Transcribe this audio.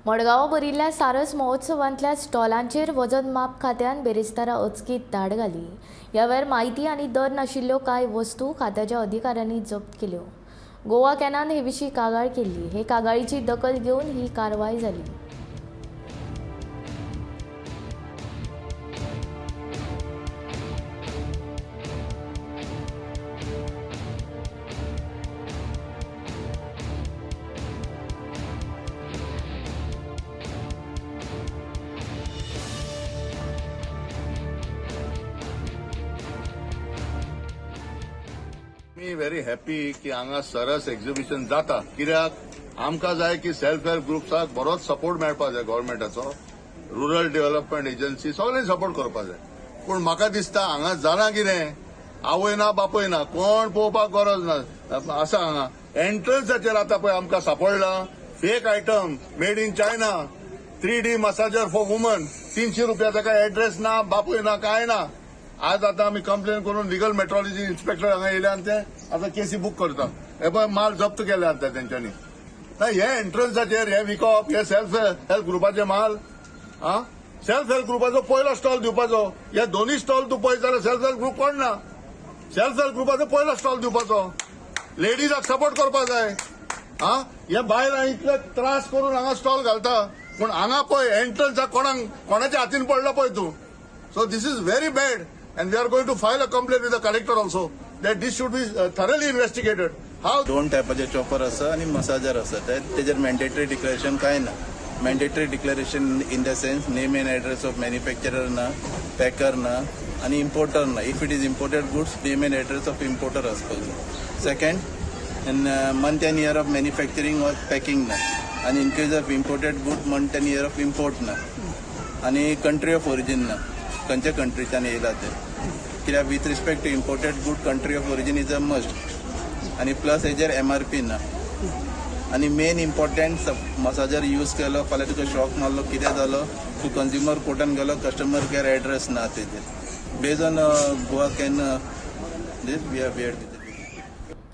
मडगांवां भरिल्ल्या सारस महोत्सवांतल्या स्टॉलांचेर वजन माप खात्यान बेरेस्तारा अचकीत धाड घाली. ह्या वेळार म्हायती आनी दर नाशिल्ल्यो कांय वस्तू खात्याच्या अधिकाऱ्यांनी जप्त केल्यो. गोवा कॅनान हे विशीं कागाळ केल्ली. हे कागाळीची दखल घेवन ही कारवाय जाली. मी व्हेरी हॅपी की हांगा सरस एक्झिबिशन जाता, कित्याक आमकां जाय की सेल्फ हेल्प ग्रुप्साक बरोच सपोर्ट मेळपाक जाय गव्हर्मेंटाचो, रुरल डेव्हलपमेंट एजन्सी सगळ्यांनी सपोर्ट करपाक जाय. पूण म्हाका दिसता हांगा जालां कितें, आवय ना बापूय ना, कोण पळोवपाक गरज ना आसा. हांगा एंट्रन्साचेर आतां पळय आमकां सापडला fake item made in China, 3D massager for woman, 300 रुपया. ताका एड्रेस ना, बापूय ना, कांय ना. आज आतां आमी कंप्लेन करून लिगल मेट्रोलॉजी इन्स्पेक्टर हांगा येयले आनी ते आतां केसी बूक करता. हे पळय, माल जप्त केले आतां तेंच्यांनी. हे एंट्रन्साचेर हे विकप, हे सेल्फ हेल्प ग्रुपाचे माल. आ सेल्फ हेल्प ग्रुपाचो पयलो स्टॉल दिवपाचो. हे दोन्ही स्टॉल तूं पळयत जाल्यार सेल्फ हेल्प ग्रुप कोण ना. सेल्फ हेल्प ग्रुपाचो पयलो स्टॉल दिवपाचो, लेडीजाक सपोर्ट करपाक जाय. आ हे बायलां इतले त्रास करून हांगा स्टॉल घालता, पूण हांगा पळय एंट्रन्साक कोणाक कोणाच्या हातीन पडलो पळय तूं. So this is very bad and we are going to file a complaint with the collector also that this should be thoroughly investigated how. दोन टायपाचे चॉपर आसा आनी मसाजर आसा. ते तेजेर मॅन्डेटरी डिक्लेरेशन कांय ना. Mandatory declaration in the sense name and address of manufacturer ना, Packer ना आनी इम्पोर्टर ना. If it is imported goods, name and address of importer आसपाक जाय. Second, and month and year of manufacturing or packing ना, आनी in case of imported good, month and year of import ना, आनी country of origin ना, खंयच्या कंट्रीच्यान येयला ते. कित्याक with respect to imported good, country of origin is a must. आनी प्लस हेजेर एमआरपी ना. आनी मेन इम्पॉर्टंट, मसाजर यूज केलो, फाल्यां तुका शॉक मारलो, कितें जालो, तूं कंज्युमर कोर्टान गेलो, कस्टमर केअर एड्रेस ना तेजेर. Based on Goa CAN this we are weird.